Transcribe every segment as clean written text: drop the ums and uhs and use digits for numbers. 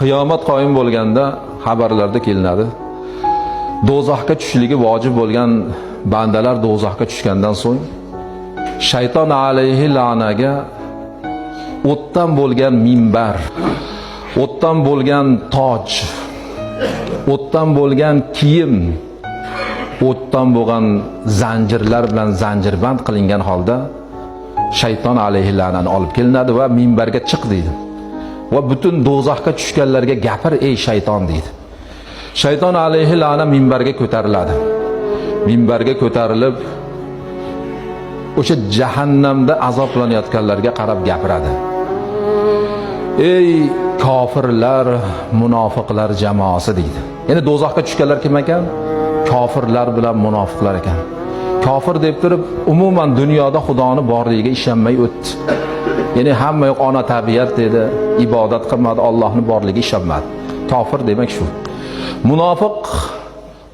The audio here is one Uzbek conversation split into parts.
Qiyomat qoyim bo'lganda xabarlarda kelinadi. Do'zaxga tushishligi vojib bo'lgan bandalar do'zaxga tushgandan so'ng shayton alayhi la'naga o'tdan bo'lgan minbar, o'tdan bo'lgan toj, o'tdan bo'lgan kiyim, o'tdan bo'lgan zanjirlar bilan zanjirband qilingan holda shayton alayhi la'nani olib kelinadi va minbarga chiq deydi. Va butun do'zaxga tushganlarga gapir ey shayton deydi. Shayton alayhi la'na minbarga ko'tariladi. Minbarga ko'tarilib o'sha jahannamda azoblanayotganlarga qarab gapiradi. Ey kofirlar, munofiqlar jamoasi deydi. Ya'ni do'zaxga tushganlar kim ekan? Kofirlar bilan munofiqlar ekan. Kofir deb turib, umuman dunyoda Xudoni borligiga ishonmay o'tdi. Ya'ni hamma yoq ona tabiat dedi, ibodat qilmadi, Allohning borligiga ishonmadi. Kofir demak shu. Munofiq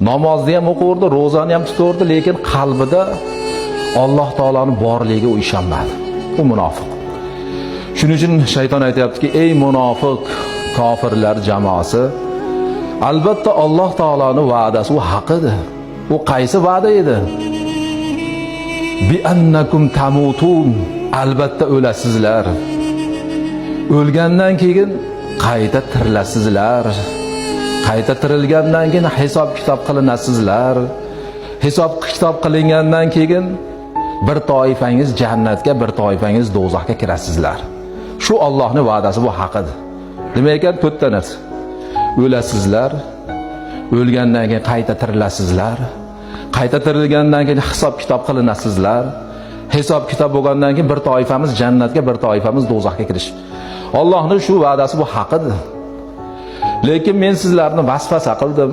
namozni ham o'qirdi, ro'zani ham tutardi, lekin qalbida Alloh taoloning borligiga u ishonmadi. U munofiq. Shuning uchun shayton aytayaptiki, ey munofiq kofirlar jamoasi, albatta Alloh taoloning va'dasi u haq edi. U qaysi va'da edi? Bi annakum tamutun, albatta o'lasizlar. O'lgandan keyin qayta tirilasizlar. Qayta tirilgandan keyin hisob kitob qilinasizlar. Hisob kitob qilingandan keyin bir toifangiz jannatga, bir toifangiz do'zaxga kirasizlar. Shu Allohning va'dasi bu haq edi. Nima ekan? To'rtta narsa. O'lasizlar, o'lgandan keyin qayta tirilasizlar. Qayta tirilgandan keyin hisob kitob qilinasizlar. Hisob kitob bo'lgandan keyin bir toifamiz jannatga, bir toifamiz do'zaxga kirish. Allohning shu va'dasi bu haq edi. Lekin men sizlarni vasvasa qildim.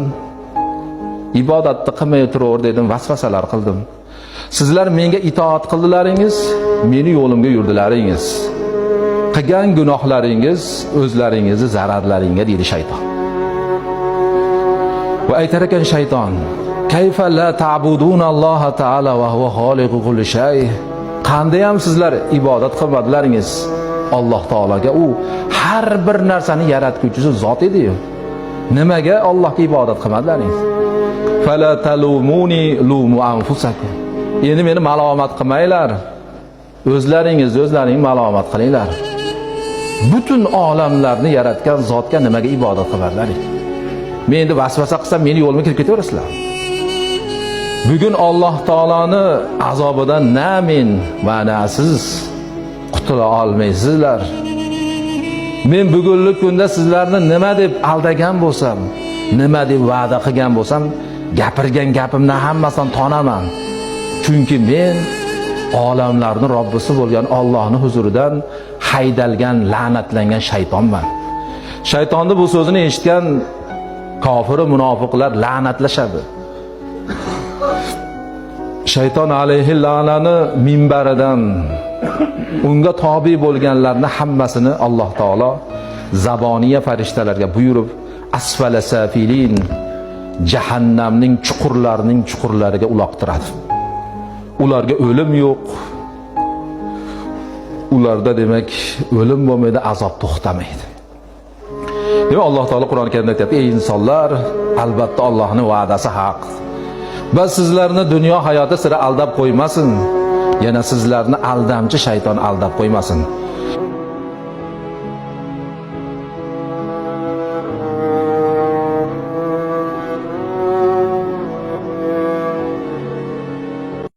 Ibodatni qilmay turaver dedim, vasvasalar qildim. Sizlar menga itoat qildilaringiz, meni yo'limga yurdilaringiz. Qilgan gunohlaringiz o'zlaringizni zararlaringga deydi shayton. Va aytar ekan shayton: "Kayfa la ta'buduna Alloha ta'ala va huwa xoliqu kulli shay." Qanday ham sizlar ibodat qilmadilaringiz Alloh taologa, u har bir narsani yaratguvchisi zot edi-yu. Nimaga Allohga ibodat qilmadilaringiz? Fala talumuni lumu anfusakum. Endi meni malomat qilmanglar. O'zlaringiz o'zlaring malomat qilinglar. Butun olamlarni yaratgan zotga nimaga ibodat qilmadilaring? Men endi vasvasa qilsam meni yo'limga kirib ketaverasizlar. Bugun Alloh taoloni azobidan na men va na siz qutula olmaysizlar. Men bugungi kunda sizlarni nima deb aldagan bo'lsam, nima deb va'da qilgan bo'lsam, gapirgan gapimdan hammasidan tonaman. Chunki men olamlarning Robbisi bo'lgan Allohning huzuridan haydalgan, la'natlangan shaytonman. Shaytonni bu so'zini eshitgan kofir munofiqlar la'natlashadi. Shayton alayhi la'nani minbaridan unga tobi bo'lganlarni hammasini Alloh taolo zaboniya farishtalarga buyurib, asfala safilin, jahannamning chuqurlarining chuqurlariga uloqtiradi. Ularga o'lim yo'q. Ularda demak o'lim bo'lmaydi, azob to'xtamaydi. Demak Alloh taolo Qur'oni Karimda aytyapti: "Ey insonlar, albatta Allohning va'dasi haq. Va sizlarni dunyo hayoti sira aldab qo'ymasin. Yana sizlarni aldamchi shayton aldab qo'ymasin.